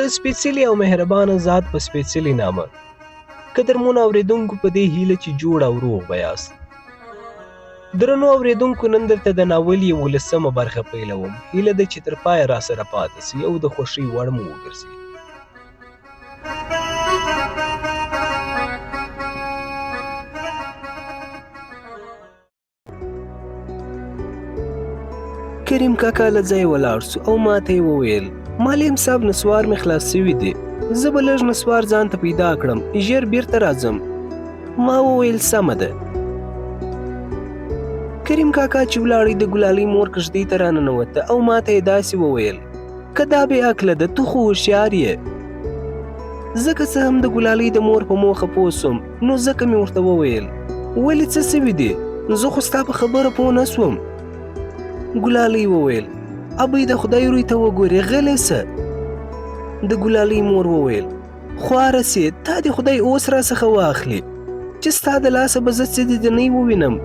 د سپېڅلي او مهربانه ذات په سپېڅلي نامه. قدرمنو اورېدونکو په دې هیله چې جوړ او روغ به یاست. درنو اورېدونکو نن درته د ناول یولسمه برخه پیلوم. هیله ده چې تر پایه راسره پاتې سئ او د خوښۍ وړ مو وګرځي. کریم کاکا له ځایه ولاړ سو او ماته یې وویل معلم صاحب نسوار مې خلاص سوي دي، زه به لږ نسوار ځان ته پیدا کړم، ژر بیرته راځم. ما وویل سمه ده. کریم کاکا چې ولاړی د ګلالۍ مور کښتۍ ته راننوته او ماته یې داسې وویل که دا بې عقله ده ته خو هوښیار یې. زه که څه هم د ګلالۍ د مور په موخه پوه سوم نو ځکه مې ورته وویل ولې څه سوي دي، زه خو ستا په خبره پوه نه سوم. ګلالۍ وویل ابۍ د خدای روی ته وګورې، غلې سه. د ګلالۍ مور وویل خواره سې، تا دې خدای اوس را څخه واخلي چې ستا د لاسه به زه څه دیدنۍ ووینم.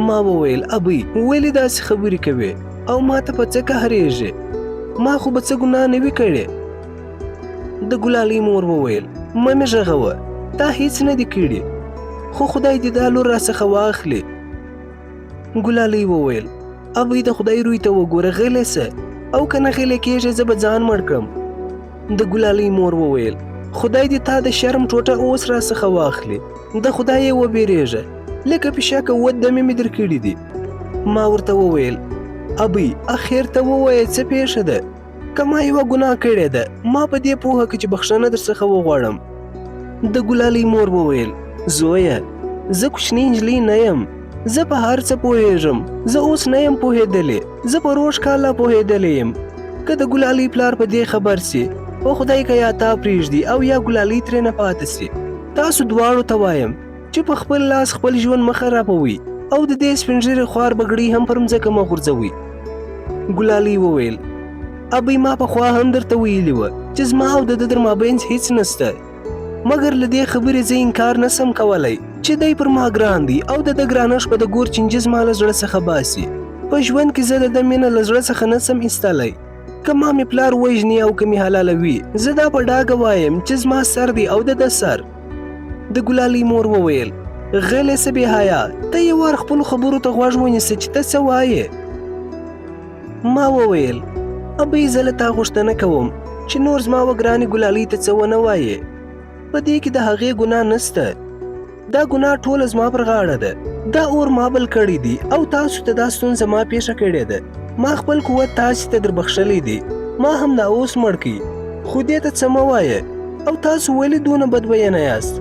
ما وویل ابۍ ولې داسې خبرې کوې او ما ته په څه قهرېږې، ما خو به څه ګناه نه وي کړې. د ګلالۍ مور وویل مه مې غږوه، تا هیڅ نه دي کړي، خو خدای دې دا لور را څخه واخلي. ګلالۍ وویل ابۍ د خدای روی ته وګوره، غلې سه او که نه غلې کېږې زه به ځان مړ کړم. د ګلالۍ مور وویل خدای دې تا د شرم ټوټه اوس را څخه واخلي، د خدای یې وبېرېږه، لکه پیشکه اووه دمې مې درکړي دي. ما ورته وویل ابۍ اخر ته ووایه څه پېښه ده، که ما یوه ګناه کړې ده ما په دې پوهه که چې بخښنه درڅخه وغواړم. د ګلالۍ مور وویل زویه زه کوچنۍ نجلۍ نه یم، زه په هر څه پوهېږم، زه اوس نه یم پوهېدلې، زه په روږ کال لا پوهېدلې یم. که د ګلالۍ پلار په دې خبر سي په خدای که یا تا پرېږدي او یا ګلالۍ ترېنه پاتې سي. تاسو دواړو ته وایم چې په خپل لاس خپل ژوند مه خرابوئ او د دې سپین ږیري خوار بګړۍ هم پر مځکه مه غورځوئ. ګلالۍ وویل ابۍ ما پخوا هم درته ویلي وه چې زما او د ده در مابینځ هیڅ نسته، مګر له دې خبرې زه انکار نه سم کولی چې دی پر ما ګران دی او د ده ګرانښت به د ګور چینجي زما له زړه څخه باسي. په ژوند کې زه د ده مینه له زړه څخه نه سم ایستلی. که ما مې پلار وژني او که مې حلالوي، زه دا په ډاګه وایم چې زما سر دی او د ده سر. د ګلالۍ مور وویل غلې سه بې حیا، ته یو وار خپلو خبرو ته غوږ ونیسه چې ته څه وایې. ما وویل ابۍ زه له تا غوښتنه کوم چې نور زما و ګرانې ګلالۍ ته څه ونه وایې، په دې کې د هغې ګناه نسته، دا ګناه ټوله زما پر غاړه ده، دا اور ما بل کړی دی او تاسو ته دا ستونزه ما پېښه کړې ده، ما خپل قوت تاسې ته در بخښلی دی، ما همدا اوس مړ کړئ، خو دې ته څه مه وایه. او تاسو ولې دونه بدوینه یاست؟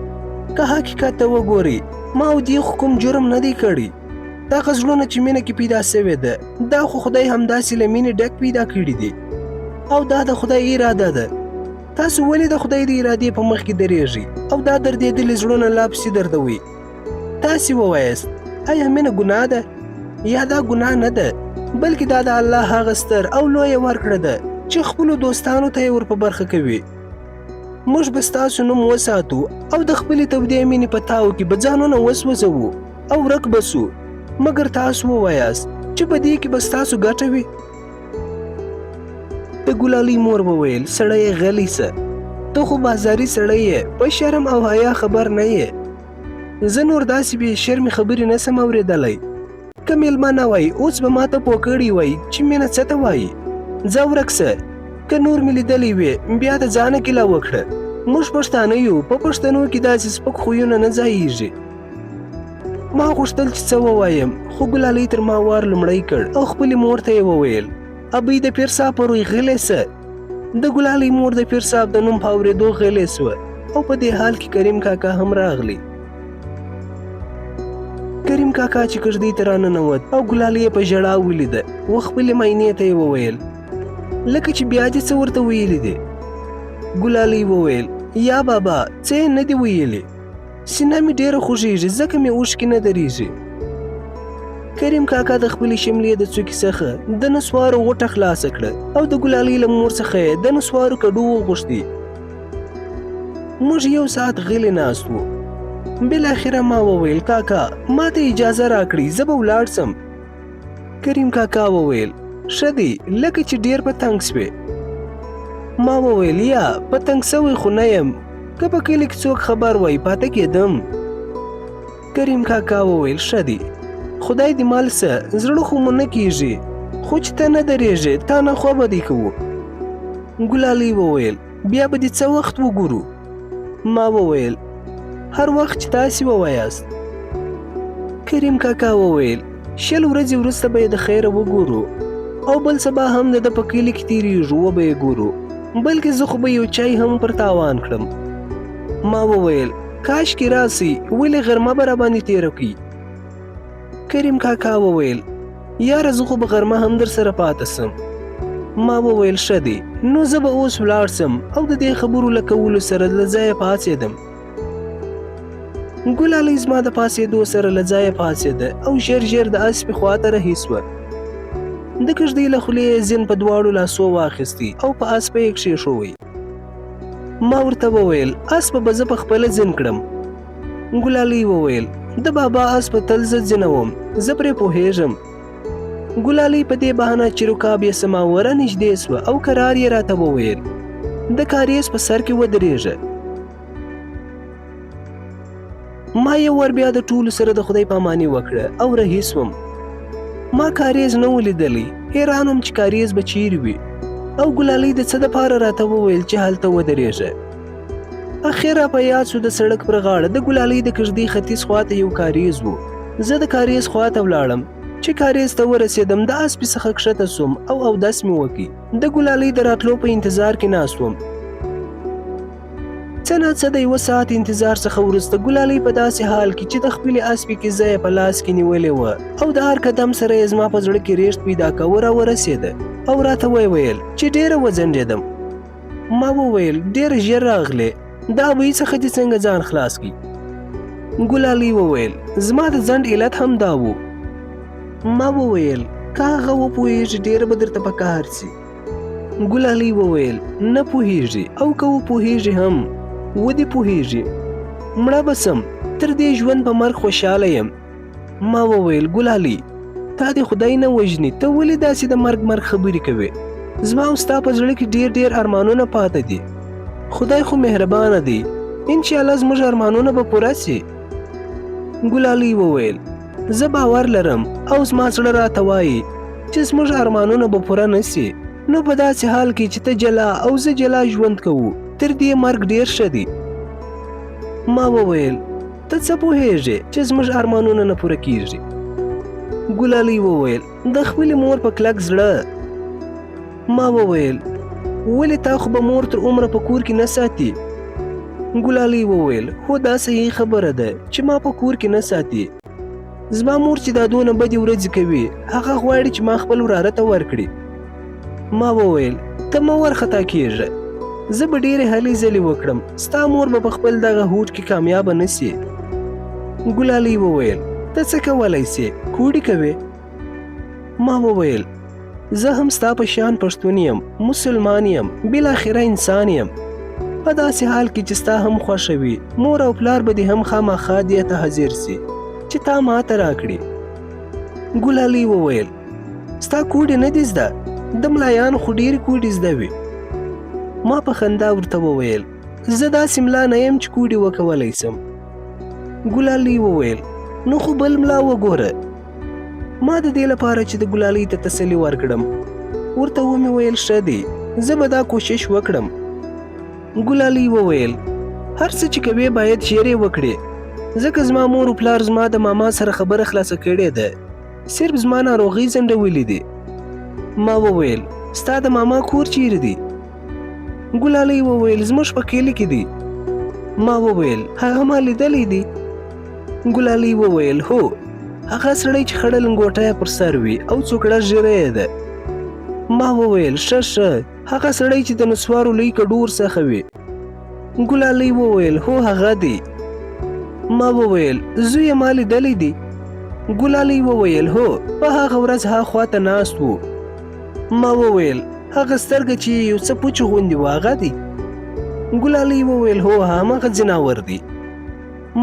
که حقیقت ته وګورئ ما او دې خو کوم جرم نه دی کړی، دغه زړونه چې مینه کې پیدا سوې ده دا خو خدای همداسې له مینې ډک پیدا کړي دي او دا د خدای اراده ده. تاسو ولې د خدای د ارادې په مخ کې درېږئ او دا دردېدلي زړونه لا پسې دردوئ؟ تاسې ووایاست ایا مینه ګناه ده؟ یا دا ګناه نه ده، بلکې دا د الله هغه ستر او لویه ورکړه ده چې خپلو دوستانو ته یې ور په برخه کوي. موږ به ستاسو نوم وساتو او د خپلې تودې مینې په تاو کې به ځانونه وسوځوو او ورک به سو، مګر تاسو ووایاست چې په دې کې به ستاسو ګټه وي. د ګلالۍ مور وویل سړی غلی سه، ته خو بازاري سړی یې، په شرم او حیا خبر نه یې، زه نور داسې بې شرمې خبرې نه سم اورېدلی. که مېلمه نه وای اوس به ما ته پوه کړی وای چې مینه څه ته وایي. ځه ورک سه، که نور مې لیدلی وې بیا د ځانه ګیله وکړه. موږ پښتانه یو، په پښتنو کې داسې سپک خویونه نه ځاییږي. ما غوښتل چې څه ووایم خو ګلالۍ تر ما وار لومړی کړ او خپلې مور ته یې وویل ابۍ د پیر صاحب په روی غلې سه. د ګلالۍ مور د پیر صاحب د نوم په اورېدو غلې سوه او په دې حال کې کریم کاکا هم راغلی. کریم کاکا چې کږدۍ ته راننوت او ګلالۍ یې په ژړا ولیده و خپلې ماینې ته یې وویل لکه چې بیا دې څه ورته ویلي دي. ګلالۍ وویل یا بابا څه یې نه دي ویلي، سینه مې ډېره خوږېږي ځکه مې اوښکې نه درېږي. کریم کاکا د خپلې شملې د څوکې څخه د نسوارو غوټه خلاصه کړه او د ګلالۍ له مور څخه یې د نسوارو کډو وغوښتې. موږ یو ساعت غلي ناست وو. بالاخره ما وویل کاکا ما ته اجازه راکړئ، زه به ولاړ سم. کریم کاکا وویل ښه دی، لکه چې ډېر په تنګ سوې. ما وویل یا په تنګ سوی خو نه یم، که په کلي کې څوک خبر وای پاته کېدم. کریم کاکا وویل ښه دی، خدای دې مل سه، زړه خو مو نه کیږي، خو چې ته نه درېږې تا نه خو به دی کوو. ګلالۍ وویل بیا به دې څه وخت وګورو؟ ما وویل هر وخت چې تاسې ووایاست. کریم کاکا وویل 20 ورځې وروسته به یې د خیره وګورو او بل سبا هم د ده په کلي کې تېرېږو وبه یې ګورو، بلکې زه خو به یو چای هم پر تاوان کړم. ما وویل کاشکې راسئ، ولې غرمه به راباندې تېره کړئ؟ کریم کاکا وویل یاره زه خو به غرمه هم در سره پاته سم. ما وویل ښه دی، نو زه به اوس ولاړ سم او د دې خبرو له کولو سره له ځایه پاڅېدم. ګلالۍ زما د پاڅېدو سره له ځایه پاڅېده او ژر ژر د اسپې خواته رهي سوه. د کږدۍ له خولې یې زین په دواړو لاسو واخیستی او په اسپه یې کښېښوی. ما ورته وویل اسپه به زه په خپله زین کړم. ګلالۍ وویل د بابا اسپه تل زه ځینوم، زه پرې پوهېږم. ګلالۍ په دې بهانه چې رکاب یې سماوره نږدې سوه او کرار یې راته وویل د کاریز په سر کې ودرېږه. ما یو ور بیا د ټولو سره د خدای پاماني وکړه او رهي سوم. ما کاریز نه و لیدلی، حیران وم چې کاریز به چیرې وي او ګلالۍ د څه دپاره راته وویل چې هلته ودرېږه. اخر را په یاد سو د سړک پر غاړه د ګلالۍ د کږدۍ ختیځ خواته یو کاریز و. زه د کاریز خواته ولاړم. چې کاریز ته ورسېدم د اسپې څخه کښته سوم او اودس مې وکړ. د ګلالۍ د راتلو په انتظار کې ناست وم. څه ناڅه د یوه ساعت انتظار څخه وروسته ګلالۍ په داسې حال کې چې د خپلې اسپې کیزه یې په لاس کې نیولې وه او د هر قدم سره یې زما په زړه کې رېښت پیدا کوه راورسېده او راته ویې ویل چې ډېره وځنډېدم. ما وویل ډېره ژر راغلې، د ابۍ څخه دې څنګه ځان خلاص کړي؟ ګلالۍ وویل زما د ځنډ علت هم دا و. ما وویل که هغه وپوهېږي ډېره به درته په قهر سي. ګلالۍ وویل نه پوهېږي او که وپوهېږي هم ودې پوهېږي، مړه به سم، تر دې ژوند په مرګ خوشحاله یم. ما وویل ګلالۍ تا دې خدای نه وژني، ته ولې داسې د مرګ مرګ خبرې کوې؟ زما او ستا په زړه کې ډېر ډېر ارمانونه پاته دي، خدای خو مهربانه دی، انشاءالله زموږ ارمانونه به پوره سي. ګلالۍ وویل زه باور لرم او زما زړه راته وایي چې زموږ ارمانونه به پوره نه سي، نو په داسې حال کې چې ته جلا او زه جلا ژوند کوو، تر دې مرګ ډېر ښه دی. ما وویل ته څه پوهېږې چې زموږ ارمانونه نه پوره کیږي؟ ګلالۍ وویل د خپلې مور په کلک زړه. ما وویل ولې تا خو به مور تر عمره په کور کې نه ساتي؟ ګلالۍ وویل هو دا صحیح خبره ده چې ما په کور کې نه ساتي، زما مور چې دا دونه بدې ورځې کوي هغه غواړي چې ما خپل وراره ته ورکړي. ما وویل ته مه وارخطا کېږه، زه به ډېرې هلې ځلې وکړم، ستا مور به په خپل دغه هوډ کې کامیابه نه سي. ګلالۍ وویل ته څه کولی سې، کوډې کوې؟ ما وویل زه هم ستا په شان پښتون یم، مسلمان یم، بالاخره انسان یم. په داسې حال کې چې ستا هم خوښه وي، مور او پلار به دې هم خامخا دې ته حاضر سي چې تا ماته راکړي. ګلالۍ وویل ستا کوډې نه دي زده، د ملایانو خو ډېرې کوډې زده وي. ما په خندا ورته وویل زه داسې ملا نه یم چې کوډې وکولی سم. ګلالۍ وویل نو خو بل ملا وګوره. ما د دې لپاره چې د ګلالۍ ته تسلي ورکړم ورته ومې ویل ښه دی، زه به دا کوشش وکړم. ګلالۍ وویل هر څه چې کوې باید ژر یې وکړې، ځکه زما مور و پلار زما د ماما سره خبره خلاصه کړې ده، صرف زما ناروغۍ ځنډولې دي. ما وویل ستا د ماما کور چیرې دی؟ ګلالۍ وویل زموږ په کلي کې دی. ما وویل هغه ما لیدلی دی؟ ګلالۍ وویل هو، هغه سړی چې خړه لنګوټه یې پر سر وي او څوکړه ږیره یې ده. ما وویل ښه ښه، هغه سړی چې د نسوارو لوی کډو ورڅخه وي. ګلالۍ وویل هو هغه دی. ما وویل زوی یې ما لیدلی دی؟ ګلالۍ وویل هو، په هغه ورځ ها خواته ناست و. ما وویل هغه سترګه چې یو څه پوچ غوندې وه هغه دی؟ ګلالۍ وویل هو هماغه ځناور دی.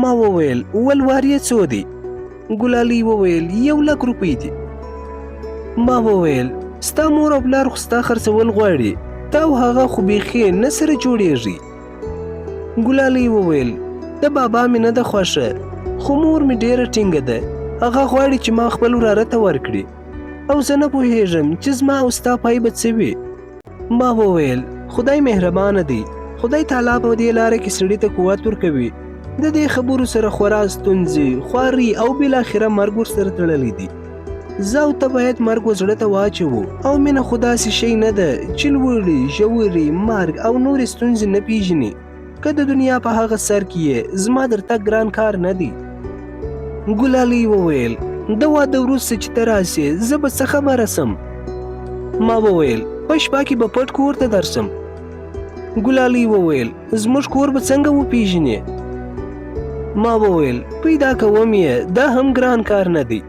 ما وویل ولوار یې څو دی؟ ګلالۍ وویل 1 لک روپۍ دي. ما وویل ستا مور او پلار خو ستا خرڅول غواړي، ته او هغه خو بیخي نه سره جوړیږي. ګلالۍ وویل، د بابا مې نه ده خوښه، خو مور مې ډېره ټینګه ده، هغه غواړي چې ما خپل وراره ته ورکړي او زه نه پوهېږم چې زما او ستا پای به څه وي. ما وویل، خدای مهربانه دی، خدای تعالی په دې لاره کې سړي ته قوت ورکوي. د دې خبرو سره خورا ستونزې، خواري او بالاخره مرګ ورسره تړلی دی. زه او ته باید مرګ و زړه ته واچوو او مینه خو داسې شی نه ده چې لوړې، ژورې، مرګ او نورې ستونزې نه پیژني. که د دنیا په هغه سر کې یې، زما در تګ ګران کار نه دی. ګلالۍ وویل، د واده وروسته چې ته راسې زه به څه خبره سم؟ ما وویل، په شپه کې به پټ کور ته درسم. ګلالۍ وویل، زموږ کور به څنګه وپیژنې؟ ما وویل، پیدا کوم یې، دا هم ګران کار نه دی.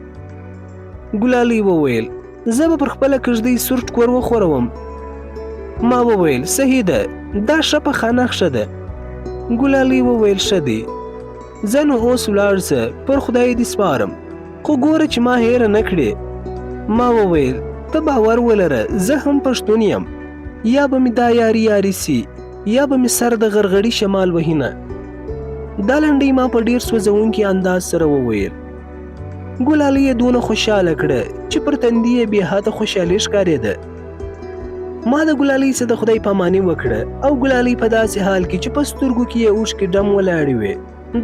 ګلالۍ وویل، زه به پر خپله کږدۍ سور ټکور وخوروم. ما وویل، صحیح ده، دا ښه پخه نښه ده. ګلالۍ وویل، ښه دی، ځه نو اوس ولاړ شه، پر خدای دې سپارم، خو ګوره چې ما هېره نه کړې. ما وویل، ته باور ولره، زه هم پښتون یم، یا به مې دا یاري یاري سي، یا به مې سر د غرغړي شمال وهینه. دا لنډۍ ما په ډېر سوځونکي انداز سره وویل. ګلالۍ یې دونه خوشحاله کړه چې پر تندي یې بې حده خوشحالي ښکارېده. ما د ګلالۍ څخه د خدای پاماني وکړه او ګلالۍ په داسې حال کې چې په سترګو کې یې اوښکې ډم ولاړې وې،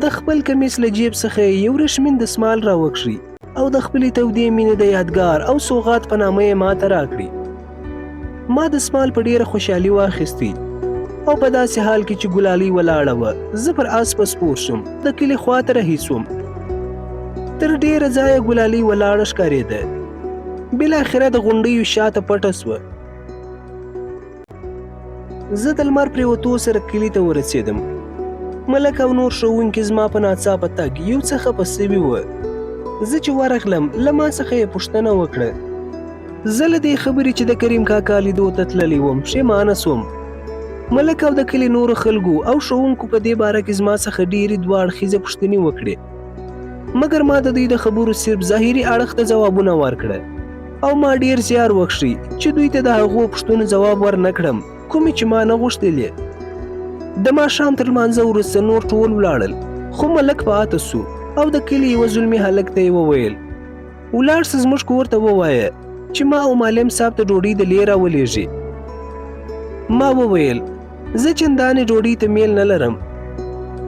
د خپل کمیس له جیب څخه یې یو ریښمین دستمال راوکښی او د خپلې تودې مینې د یادګار او سوغات په نامه یې ماته راکړي. ما دستمال په ډېره خوشحالي واخیستی او په داسې حال کې چې ګلالۍ ولاړه وه، زه پر اسپه سپور شوم، د کلي خواته رهي شوم. تر ډېره ځایه ګلالۍ ولاړه ښکارېده، بالاخره د غونډیو شاته پټه شوه. زه د لمر پرېوتو سره کلي ته ورسېدم. ملک او نور ښوونکي زما په ناڅاپه تګ یو څه خفه سوي وه. زه چې ورغلم، له ما څخه یې پوښتنه وکړه. زه له دې خبرې چې د کریم کاکا لیدو ته تللی وم پښېمانه سوم. ملک او د کلي نورو خلکو او ښوونکو په دې باره کې زما څخه ډېرې دوه اړخیزه پوښتنې وکړې، مګر ما د دوی د خبرو صرف ظاهري اړخ ته ځوابونه ورکړه او ما ډېر زیار وکښی چې دوی ته د هغو پوښتنو ځواب ورنه کړم کومې چې ما نه غوښتلې. د ماښام تر لمانځه وروسته نور ټول ولاړل، خو ملک پاته سو او د کلي یوه زلمي هلک ته یې وویل، ولاړ سه زموږ کور ته ووایه چې ما او معلم صاحب ته ډوډۍ د لې راولېږي. ما وویل، زه چندانې ډوډۍ ته میل نه لرم،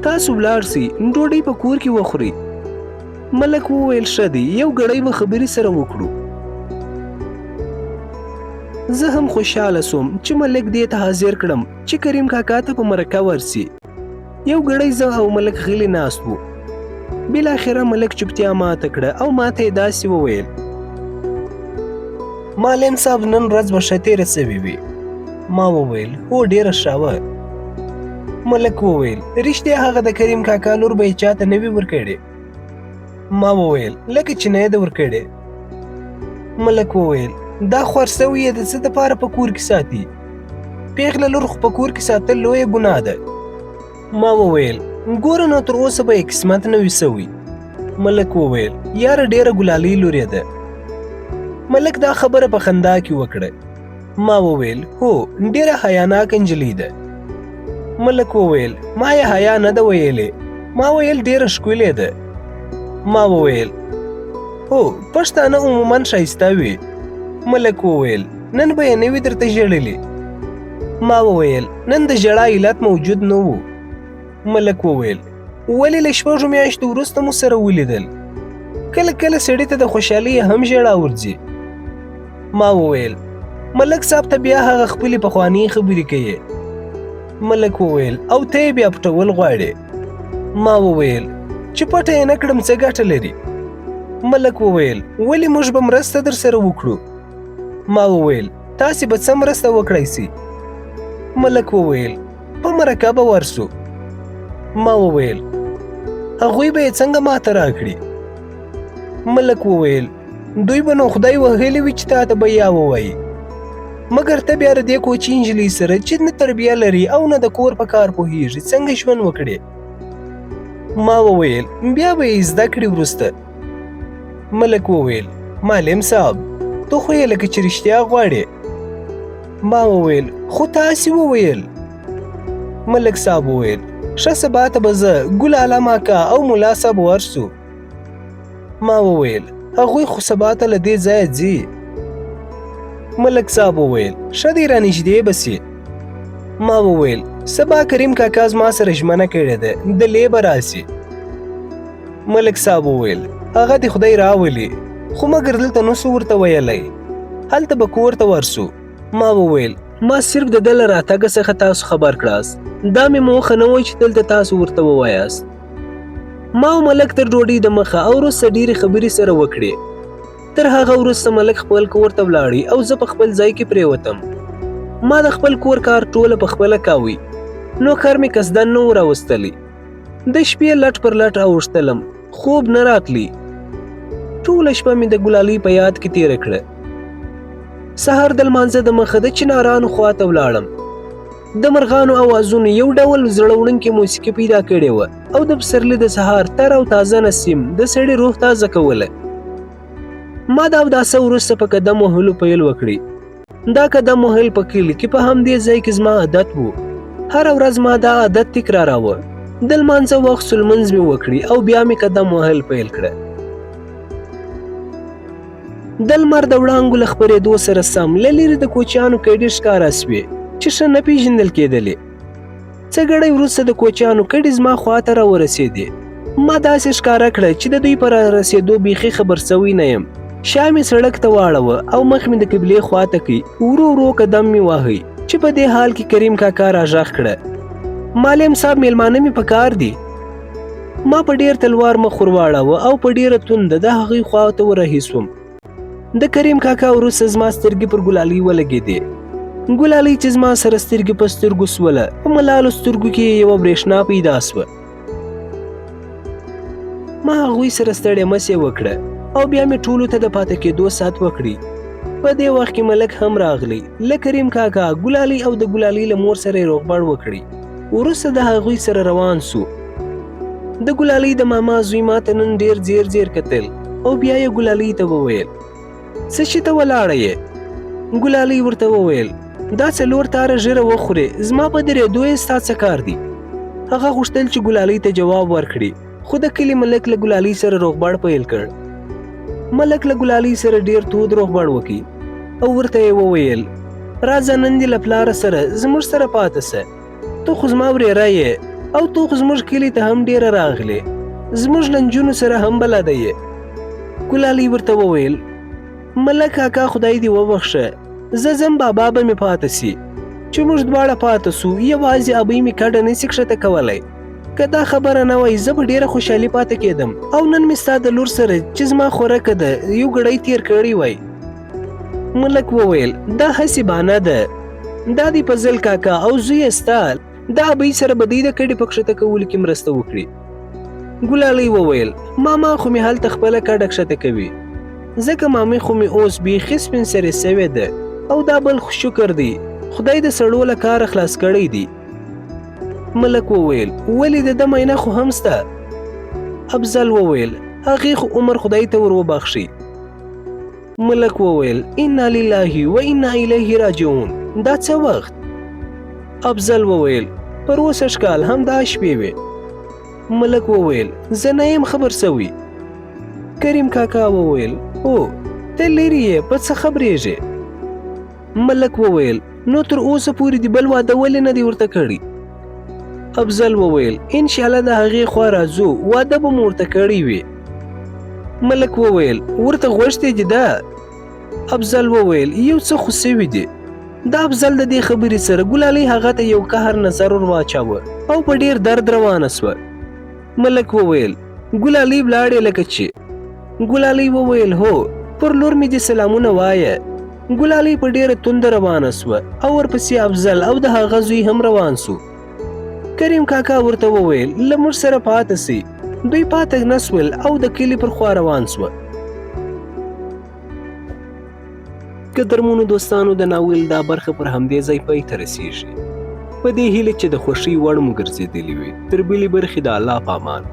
تاسو ولاړ سئ ډوډۍ په کور کې وخورئ. ملک وویل، ښه دی، یو ګړی به خبرې سره وکړو. زه هم خوشحاله سوم چې ملک دې ته حاضر کړم چې کریم کاکا ته په مرکه ورسي. یو ګړی زه او ملک غلي ناست وو. بالاخره ملک چوپتیا ماته کړه او ماته یې داسې وویل، معلم صاحب نن ورځ به ښه تېره سوې وي. ما وویل، هو ډېره ښه وه. ملک وویل، رښتیا هغه د کریم کاکا لور به یې چاته نه وي ورکړې؟ ما وویل، لکه چې نه یې ده ورکړې. ملک وویل، دا خوار سوی یې د څه دپاره په کور کې ساتي؟ پېغله لور خو په کور کې ساتل لویه ګناه ده. ما وویل، ګوره نو تر اوسه به یې قسمت نه وي سوی. ملک وویل، یاره ډېره ګلالۍ لور یې ده. ملک دا خبره په خندا کې وکړه. ما وویل، هو ډېره حیاناکه نجلۍ ده. ملک وویل، ما یې حیا نه ده ویلې، ما ویل ډېره ښکلې ده. ما وویل، هو پښتانه عموما ښایسته وي. ملک وویل، نن به یې نه وي درته ژړلي. ما وویل، نن د ژړا علت موجود نه و. ملک وویل، ولې له شپږو میاشتو وروسته مو سره ولیدل؟ کله کله سړي ته د خوشحالۍ هم ژړا ورځي. ما وویل، ملک صاحب ته بیا هغه خپلې پخوانۍ خبرې کوي. ملک وویل، او ته یې بیا پټول غواړې؟ ما وویل، چې پټه یې نه کړم څه ګټه لري؟ ملک وویل، ولې موږ به مرسته در سره وکړو؟ ما وویل، تاسې به څه مرسته وکړای سئ؟ ملک وویل، په مرکه به ورسو. ما وویل، هغوی به یې څنګه ماته راکړي؟ ملک وویل، دوی به نو خدای وهلي وي چې تا ته به یا ووایي، مګر ته بیا د دې کوچي نجلۍ سره چې نه تربیه لري او نه د کور په کار پوهیږي څنګه ژوند وکړي؟ ما وویل، بیا به یې زده کړي وروسته. ملک وویل، معلم صاحب ته خو یې لکه چې رښتیا غواړې. ما وویل، خو تاسې وویل. ملک صاحب وویل، ښه سبا ته به زه، ګل عالم اکا او ملا صاحب ورسو. ما وویل، هغوی خو سبا ته له دې ځایه ځي. ملک صاحب وویل، ښه دی رانږدې به سي. ما وویل، سبا کریم کاکا زما سره ژمنه کړې ده، د لې به راسي. ملک صاحب وویل، هغه دې خدای راولي، خو مګر دلته نسو ورته ویلی، هلته به کور ته ورسو. ما وویل، ما صرف د ده له راتګه څخه تاسو خبر کړاست، دا مې موخه نه وه چې دلته تاسو ورته ووایاست. ما او ملک تر ډوډۍ د مخه او وروسته ډېرې خبرې سره وکړې. تر هغه وروسته ملک خپل کور ته ولاړی او زه په خپل ځای کې پرېوتم. ما د خپل کور کار ټوله په خپله کاوی، نو کار مې قصداً نه و راوستلی. د شپې لټ پر لټ اوښتلم، خوب نه راتلی. ټوله شپه مې د ګلالۍ په یاد کې تېره کړه. سهار د لمانځه د مخه د چنارانو خواته ولاړم. د مرغانو اوازونو یو ډول زړه وړونکې موسیقي پیدا کړې وه او د پسرلي د سهار تر او تازه نسیم د سړي روح تازه کوله. ما د اوداسه وروسته په قدم وهلو پیل وکړي. دا قدم وهل په کلي کې په همدې ځای کې زما عادت وو. هره ورځ ما دا عادت تکراراوه. د لمانځه وخت سو، لمونځ مې وکړي او بیا مې قدم وهل پیل کړه. د لمر د وړانګو له خپرېدو سره سم له لیرې د کوچیانو کډې ښکاره سوې چې ښه نه پېژندل کېدلې. څه ګړی وروسته د کوچیانو کډې زما خواته راورسېدې. ما داسې ښکاره کړه چې د دوی په رارسېدو بیخي خبر سوی نه یم. شا مې سړک ته واړوه او مخ مې د قبلې خواته کړ. ورو ورو قدم مې واهی چې په دې حال کې کریم کاکا راغږ کړه، معلم صاحب میلمانه مې په کار دي. ما په ډېر تلوار مخ ور واړاوه او په ډېره تونده د هغوی خواته ورهي سوم. د کریم کاکا وروسته زما سترګې پر ګلالۍ ولګېدې. ګلالۍ چې زما سره سترګې په سترګو سوله، په ملالو سترګو کې یې یوه برېښنا پیدا سوه. ما هغوی سره ستړې مسې وکړه او بیا مې ټولو ته د پاتې کېدو سات وکړي. په دې وخت کې ملک هم راغلی. له کریم کاکا، ګلالۍ او د ګلالۍ له مور سره یې روغبړ وکړي. وروسته د هغوی سره روان سو. د ګلالۍ د ماما زوی ما ته نن ډېر ځیر ځیر کتل او بیا یې ګلالۍ ته وویل، څه شي ته ولاړه یې؟ ګلالۍ ورته وویل، دا څلور تاره ږیره وخورې، زما په درېدو یې ستا څه کار دی؟ هغه غوښتل چې ګلالۍ ته جواب ورکړي، خو د کلي ملک له ګلالۍ سره روغبړ پیل کړ. ملک له ګلالۍ سره ډېر تود روغبړ وکړي او ورته یې وویل، راځه نن دې له پلاره سره زموږ سره پاتې سه، ته خو زما ورېره یې او ته خو زموږ کلي ته هم ډېره راغلې، زموږ له نجونو سره هم بلده یې. ګلالۍ ورته وویل، ملک کاکا خدای دې وبخښه، زه ځم، بابا به مې پاتې سي. چې موږ دواړه پاتې سو، یوازې ابۍ مې کډه نه سي کښته کولی. که دا خبره نه وای، زه به ډېره خوشحالي پاتې کېدم او نن مې ستا د لور سره چې زما خورکه ده یو ګړی تېر کړی وای. ملک وویل، دا هسې بانه ده، دا دی فضل کاکا او زوی یې ستا د ابۍ سره به دی د کډې په کښته کولو کې مرسته وکړي. ګلالۍ وویل، ماما خو مې هلته خپله کډه کښته کوي، ځکه مامي خو مې اوس بیخي سپین سرې سوې ده او دا بل خو شکر دی خدای د سړو له کاره خلاص کړی دی. ملک وویل، ولې د ده ماینه خو هم سته. افضل وویل، هغې خو عمر خدای ته ور وبخښي. ملک وویل، انا لله و انا الیه راجعون، دا څه وخت؟ افضل وویل، پروسږ کال همدا شپې وې. ملک وویل، زه نه یم خبر سوی. کریم کاکا وویل، هو ته لرې یې، په څه خبرېږې؟ ملک وویل، نو تر اوسه پورې دې بل واده ولې نه دی ورته کړی؟ افضل وویل، انشاءالله د هغې خوا راځو، واده به مو ورته کړی وي. ملک وویل، ورته غوښتې دې ده؟ افضل وویل، یو څه خو سوي دي. د افضل د دې خبرې سره ګلالۍ هغه ته یو قهر نظر ور واچاوه او په ډېر درد روانه سوه. ملک وویل، ګلالۍ ولاړې لکه چې. ګلالۍ وویل، هو، پر لور مې دې سلامونه وایه. ګلالۍ په ډېره تونده روانه سوه او ورپسې افضل او د هغه زوی هم روان سو. کریم کاکا ورته وویل، له موږ سره پاته سئ. دوی پاته نه سول او د کلي پر خوا روان سوه. قدرمنو دوستانو، د ناول دا برخه پر همدې ځای پای ته رسیږي. په دې هیله چې د خوښۍ وړ مو ګرځېدلي وي. تر بلې برخې د الله په امان.